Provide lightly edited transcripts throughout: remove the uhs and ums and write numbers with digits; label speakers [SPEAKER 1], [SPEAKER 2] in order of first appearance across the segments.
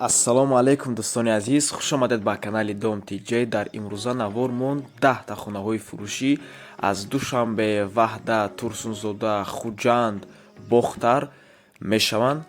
[SPEAKER 1] Ассалому алайкум, дӯстони азиз, хушомадед ба канали Дом Тҷ. Дар имрӯза навормон 10-та хонаҳои фурӯшӣ аз Душанбе, Ваҳдат, Турсунзода, Хуҷанд, Бохтар мешаванд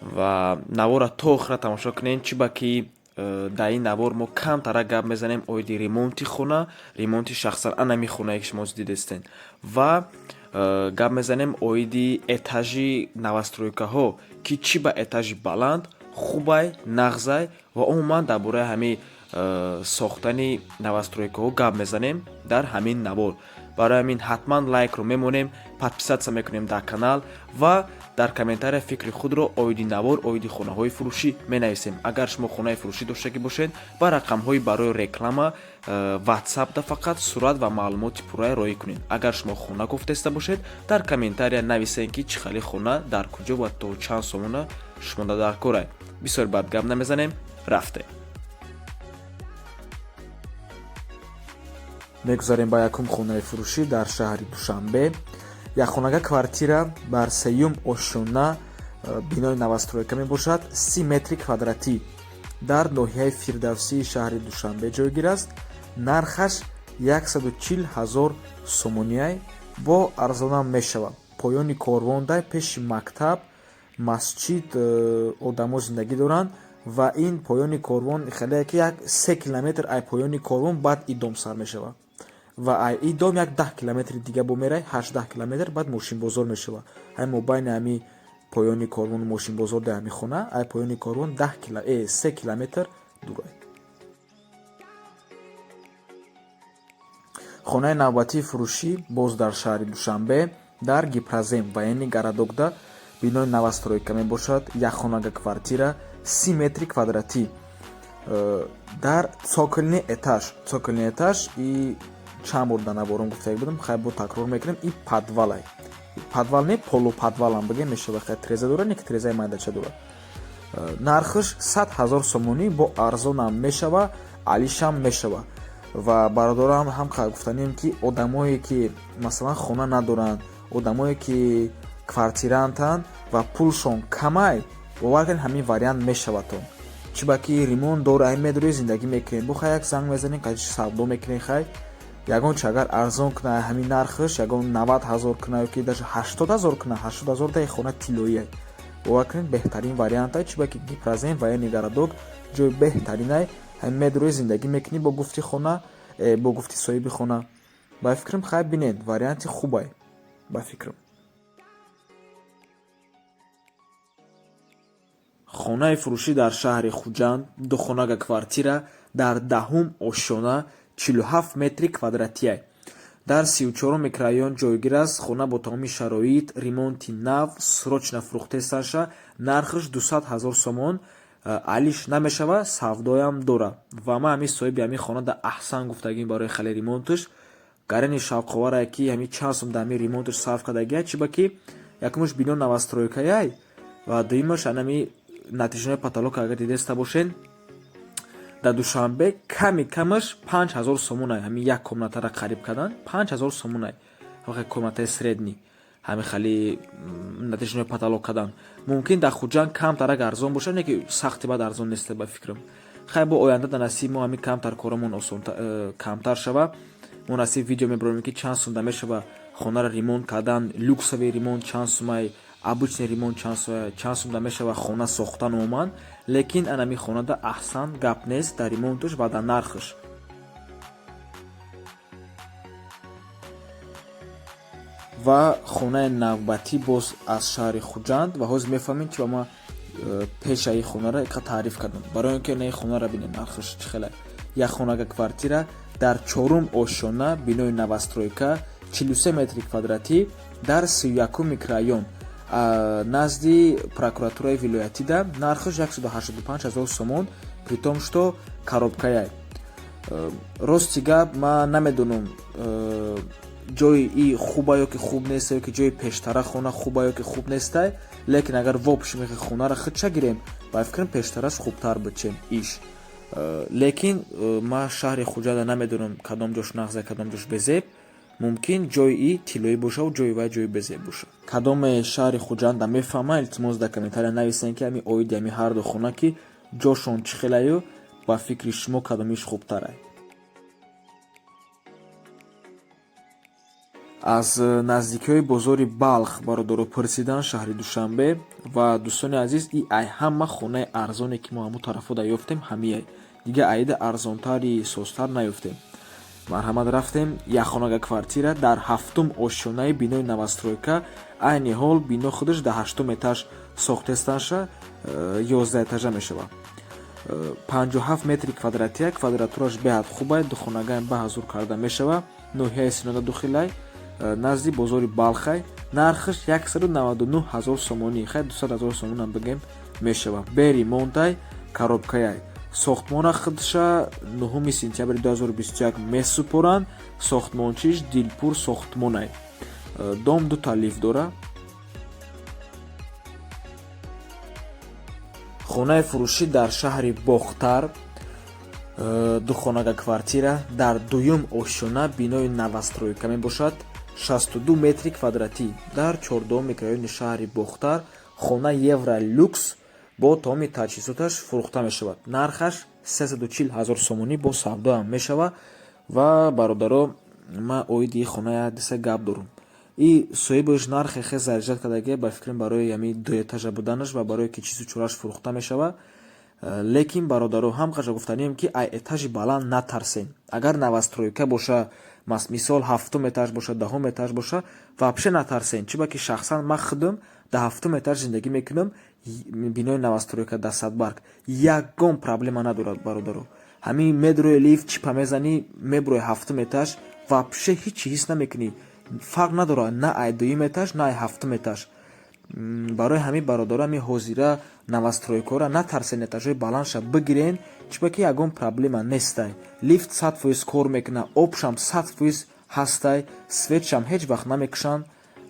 [SPEAKER 1] ва навора то охира тамошо кунед, чӣ ба ки дар ин навор мо камтара гап мезанем оиди ремонти хона, ремонти шахсан анами хонае, ки шумо дидестед, ва гап мезанем оиди этажи новостройкаҳо, ки чӣ ба этажи баланд хубай, нағзай, ва умуман дар бораи ҳамин сохтани новостройкаҳо гап мезанем дар ҳамин навор. Барои ҳамин ҳатман лайкро мемонем, подписаться мекунем дар канал ва дар комментария фикри худро оиди навор, оиди хонаҳои фурӯшӣ менависем. Агар шумо хонаи фурӯшӣ доштагӣ бошед, ба рақамҳои барои реклама ватсапда фақат сурат ва маълумоти пуррае роҳӣ кунед. Агар шумо хона гуфтеста бошед, дар комментария нависем, ки чӣ хали хона, дар куҷо ва то чанд сомона шумо дар корай. Бисёр бад гап намезанем, рафтем.
[SPEAKER 2] Мегузарем ба якум хонаи фурӯшӣ дар шаҳри Душанбе. Якхонага квартира бар сеюм ошёна, бинои новостройка мебошад, 30 метри квадратӣ, дар ноҳияи Фирдавсии шаҳри Душанбе ҷойгир аст. Нархаш 140 ҳазор сомониай, бо арзонам мешавад. Поёни корвондай, пеши мактаб, масҷид, одамо зиндагӣ доранд ва ин поёни корвон хеле ки як 3 километр ай поёни корвон баъд и дом сар мешавад ва ай и дом як 10 километри дига бо мерай, 18 километр, баъд мошинбозор мешавад. Ай мобайни ҳами поёни корвону мошинбозор дар ҳами хона ай поёни корвон 3 километр дурай. Хонаи навбатии фурӯшӣ боз дар шаҳри Душанбе, дар Гипрозем, военный городокда, бинои новостройка мебошад. Якхонага квартира, 30 метри квадратӣ, дар цокольный этаж. Цокольный этаж и чанд бор дар наворон гуфтаг будам, хай, бо такрор мекунем: и подвалай, подвал не, полуподвалам бигем мешава. Хай, треза дора, не ки трезаи майдача дора. Нархаш 100 ҳазор сомонӣ, бо арзонам мешава, алишам мешава. Ва бародарам ҳам гуфтанем, ки одамое ки масалан хона надоранд, одамое ки квартирантанд ва пулшон камай, бовар кунед, ҳамин вариант мешавадтон. Чӣ ба ки ремонт дора, ай медорӣ, зиндагӣ мекунед, бо хай як занг мезанем, қадиш савдо мекунем. Хай, ягон чи агар арзон куна, ҳамин нархаш ягон 90 ҳазор куна ёки даже 80 ҳазор куна, 80 ҳазор даи хона тиллоия. Бовар кунед, беҳтарин вариантай. Чӣ ба ки Гипрозем, военный городок, ҷои беҳтаринай. Ҳамин медорӣ, зиндагӣ мекунӣ, бо гуфти хона, бо гуфти соҳиби хона. Ба фикрам, хай, бинед, варианти хубай ба фикрам.
[SPEAKER 1] Хонаи фурӯшӣ дар шаҳри Хуҷанд, духонага квартира дар даҳум ошёна, 47 метри квадратия, дар 34-ум микрорайон ҷойгир аст. Хона бо тамоми шароит, ремонти нав, срочно фурӯхтесаша. Нархаш 200 ҳазор сомон, алиш намешава, савдоям дора. Ва ман ҳамин соҳиби ҳамин хона да аҳсан гуфтагим барои хеле ремонташ. Гарани шавқоварае, ки ҳамин чанд сум дар ҳамин ремонташ сарф кардагия. Чӣ ба ки якумаш бино новостройкаяй ва дуюмаш анами натяжной потолок. Агар дидаста бошед, дар Душанбе ками камаш 5000 сомонай. Ҳамин як комнатара қариб кардан 5000 сомонай, комнатаи средний ҳамин хали натяжной потолок кардан. Мумкин дар Хуҷанд камтарак арзон бошад, не ки сахти бад арзон нест ба фикрам. Хай, бо оянда дар насиби мо ҳамин камтар корамон осон камтар шава, мо насиб видео мебарорем, ки чанд сум да мешава хонаро ремонт кардан, люксовый ремонт чанд сумай, обычный ремонт чанд сум да мешава хона сохтан умуман. Лекин анами хонада аҳсан гап нест дар ремонташ ва дар нархаш. Ва хонаи навбатӣ боз аз шаҳри Хуҷанд. Ва ҳозир мефаҳмем, ки ба ма пешаи хонаро иқа таъриф кардам. Барои он ки наи хонаро бинед, нархаш чӣ хеле. Як хонага квартира дар чорум ошёна, бинои новостройка, 43 метри квадратӣ, дар 31-ум микрорайон, назди прокуратураи вилоятида. Нархаш 185 ҳазор сомон, притом что коробкаяй. Рости гап, ман намедонам, ҷои и хуба ё ки хуб неста, ё ки ҷои пештара хона хуба ё ки хуб нестай. Лекин агар вообще мехоҳи хонаро худша гирем, ба фикрам, пештараш хубтар буд, чем иш. Лекин ман шаҳри Хуҷанда намедонам, кадом ҷош нағза, кадом ҷош безеб. Мумкин ҷои и тиллоӣ бошаву ҷои вай ҷои безеб бошад. Кадоме шаҳри Хуҷанда мефаҳма, илтимос, дар комментария нависен, ки ҳами оиди ҳами ҳарду хона ки Ҷошон чӣ хелаю, ба фикри шумо кадомиш хубтарай? Аз наздикиҳои бозори Балх бародаро пурсидан, шаҳри Душанбе. Ва, дӯстони азиз, и ай ҳама хонаи арзоне, ки мо ҳамун тарафода ёфтем, ҳамияй. Дига аида арзонтари созтар наёфтем. Марҳамат, рафтем. Якхонага квартира дар ҳафтум ошёнаи бинои новостройка. Айни ҳол бино худаш дар ҳаштум этаж сохтестанша, 11 этажа мешавад. 57 метри квадратия, квадратураш беҳад хубай, духонагаам баҳазур карда мешавад. Ноҳияи Синода дохилай, назди бозори Балхай. Нархаш 199 ҳазор сомонӣ, хай, 200 ҳазор сомонам бигем мешавад. Бе ремонтай, коробкаяй. Сохтмона худша 9 сентябри 2021 месупоранд. Сохтмончиш Дилпур сохтмонай. Дом дута лифт дора. Хонаи фурӯшӣ дар шаҳри Бохтар, духонага квартира дар дуюм ошёна бинои новостройка мебошад, 62 метри квадратӣ, дар 14-ум микрорайони шаҳри Бохтар. Хона евро люкс бо тамоми таҷҳизоташ фурӯхта мешавад. Нархаш 340 ҳазор сомонӣ, бо савдоам мешавад. Ва, бародаро, ман оиди хона як гап дорам. И соҳибаш нархе хе заряжать кардагия, ба фикрам, барои ҳами дуэтажа буданаш ва барое ки чизу чораш фурӯхта мешавад. Лекин, бародаро, ҳам қаша гуфтанием, ки ай этажи баланд натарсем. Агар новостройка боша, мисол, ҳафтум этаж боша, 10-ум этаж боша, вообще натарсем. Чӣ ба ки шахсан ман худам дар ҳафтум этаж зиндагӣ мекунам, бинои новостройка дар Садбарг, ягон проблема надорад, бародаро. Ҳамин медрои, лифт чипа мезанӣ, меброи ҳафтум этаж, вообще ҳичи ҳис намекунӣ. Фарқ надорад на ай дуюм этаж, на ай ҳафтум этаж. Барои ҳамин, бародаро, ҳамин ҳозира новостройкора натарсен, этажҳои баландша бигирен, чӣ ки ягон проблема нестай. Лифт 100% кор мекунад, обшам 100% ҳастай, светшам ҳеҷ вақт намекушанд,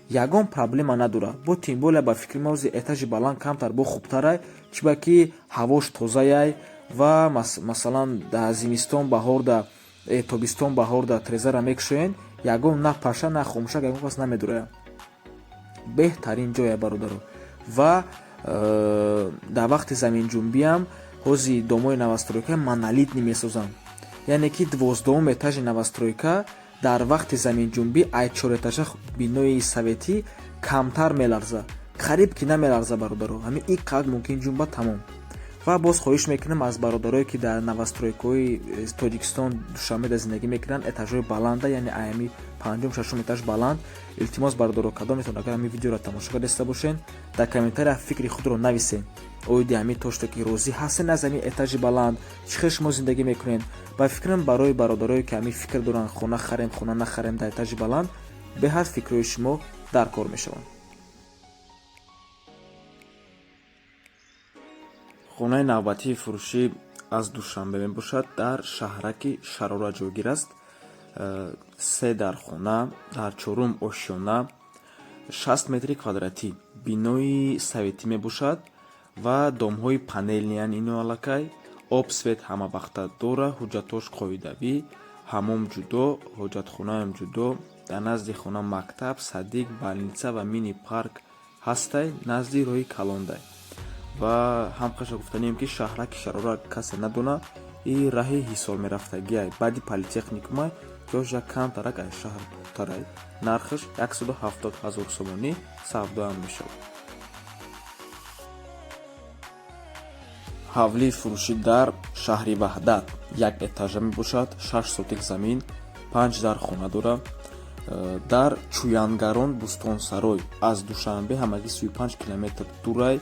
[SPEAKER 1] ягон проблема надорад. Бо тем более, ба фикри ма, ози этажи баланд камтар бо хубтарай, чӣ ба ки ҳавош тозаяй. Ва масалан, дар зимистон, баҳорда, тобистон, баҳорда трезара мекушоен, ягон на паша, на хомӯшак, ягон кас намедурая. Беҳтарин ҷоя, бародаро. Ва дар вақти заминҷунбиам ҳози домои новостройка монолитный месозанд, яъне ки 12-ум этажи новостройка дар вақти заминҷунбӣ ай чорэтажа бинои советӣ камтар меларза, қариб ки намеларза, бародаро. Ҳамин ик қак мумкин ҷунба, тамом. Ва боз хоҳиш мекунам аз бародарое, ки дар новостройкаҳои Тоҷикистон, Душанбеда зиндагӣ мекунанд, этажҳои баланда, яъне аями панҷум, шашум этаж баланд. Илтимос, бародаро, кадометон агар ҳамин видеоро тамошо кардаиста бошед, дар комментария фикри худро нависед оиди ҳамин то, что ки розӣ ҳастен аз ҳамин этажи баланд, чӣ хел шумо зиндагӣ мекунед. Ба фикрам, барои бародарое, ки ҳамин фикр доранд, хона харем, хона нахарем дар этажи баланд, беҳад фикрҳои шумо дар кор мешаванд. Хонаи навбатии фурӯшӣ аз Душанбе мебошад, дар шаҳраки Шарора ҷойгир аст. Се дар хона дар чорум ошёна, 60 метри квадратӣ, бинои советӣ мебошад ва домҳои панельныян. Ино аллакай об, свет ҳамавақта дора, ҳуҷҷатҳош қоидавӣ, ҳаммом ҷудо, ҳоҷатхонаам ҷудо. Дар назди хона мактаб, садик, больница ва мини парк ҳастай, назди роҳи калондай. Ва ҳамқаша гуфтанием, ки шаҳраки Шарора касе надона, и раҳи Ҳисор мерафтагиай, баъди политехникумай, ҷош як камтарак аз шаҳр дуртарай. Нархаш 170 ҳазор сомонӣ, савдоам мешавад. Ҳавлии фурӯшӣ дар шаҳри Ваҳдат як этажа мебошад, 6 сотик замин, панҷ дар хона дора, дар Чӯянгарон, Бӯстонсарой. Аз Душанбе ҳамагӣ 35 километр дурай,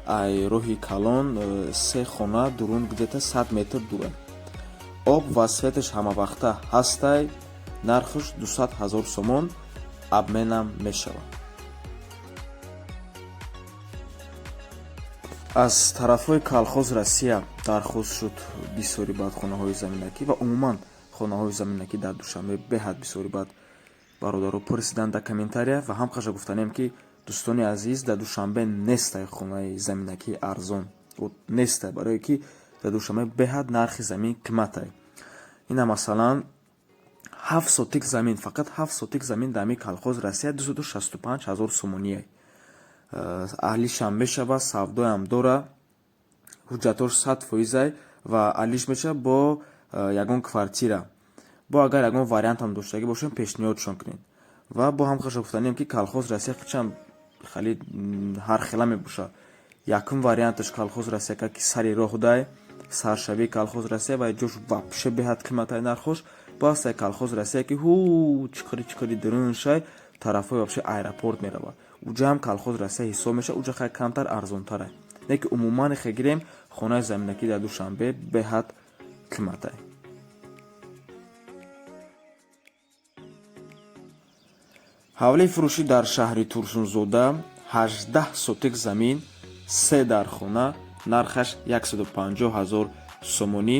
[SPEAKER 1] ай роҳи калон се хона дурун, где-то 100 метр дурай. Об ва светаш ҳамавақта ҳастай. Нархаш 200 ҳазор сомон, обменам мешавад. Аз тарафҳои Колхоз Россия дархост шуд бисёри бад хонаҳои заминакӣ ва умуман хонаҳои заминакӣ дар Душанбе беҳад бисёри бад, бародаро, пурсиданд дар комментария. Ва ҳам қаша гуфтанем, ки, дӯстони азиз, дар Душанбе нестай хонаи заминакии арзон, нестай, барое ки дар Душанбе беҳад нархи замин қиматай. Ина, масалан, 7 сотик замин, фақат 7 сотик замин дар ҳамин Колхоз Россия 265 ҳазор сомоние. Аҳлишам мешавад, савдоям дора.
[SPEAKER 2] Ҳуҷҷатош 100 фоизай ва алиш мешавад бо ягон квартира. Бо агар ягон вариантам доштагӣ бошем, пешниҳодшон кунед. Ва бо ҳам хаша гуфтанем, ки колхоз Россия чанд хеле ҳархела мебошад. Якум варианташ колхоз Россия, ки сари роҳ дай, саршавии колхоз Россия ва ҷош вообще беҳад қиматай нархош. Бастай колхоз Россия, ки ҳу чиқири чиқири дуруншай, тарафҳои вообще аэропорт меравад, уҷа ҳам колхоз Россия ҳисоб мешавад, уҷа хай камтар арзонтарай. Лекин умуман хе гирем, хонаи заминакӣ дар Душанбе беҳад қиматай. Ҳавлии фурӯшӣ дар шаҳри Турсунзода, 18 сотик замин, се дар хона, нархаш 150 000 сомонӣ,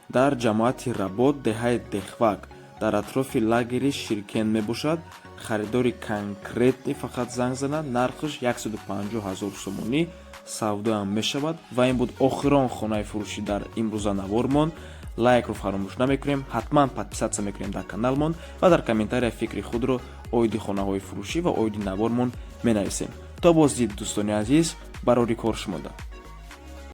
[SPEAKER 2] дар ҷамоати Работ, деҳаи Дехвак, дар атрофи лагери Ширкен мебошад. Харидори конкретный фақат занг занад. Нархаш 150 000 сомонӣ, савдоам мешавад. Ва ин буд охирон хонаи фурӯшӣ дар имрӯза навормон. Лайкро фаромӯш намекунем, ҳатман подписаться мекунем дар каналмон ва дар комментария фикри худро оиди хонаҳои фурӯшӣ ва оиди навормон менависем. То боздид, дӯстони азиз, барори кор шумода.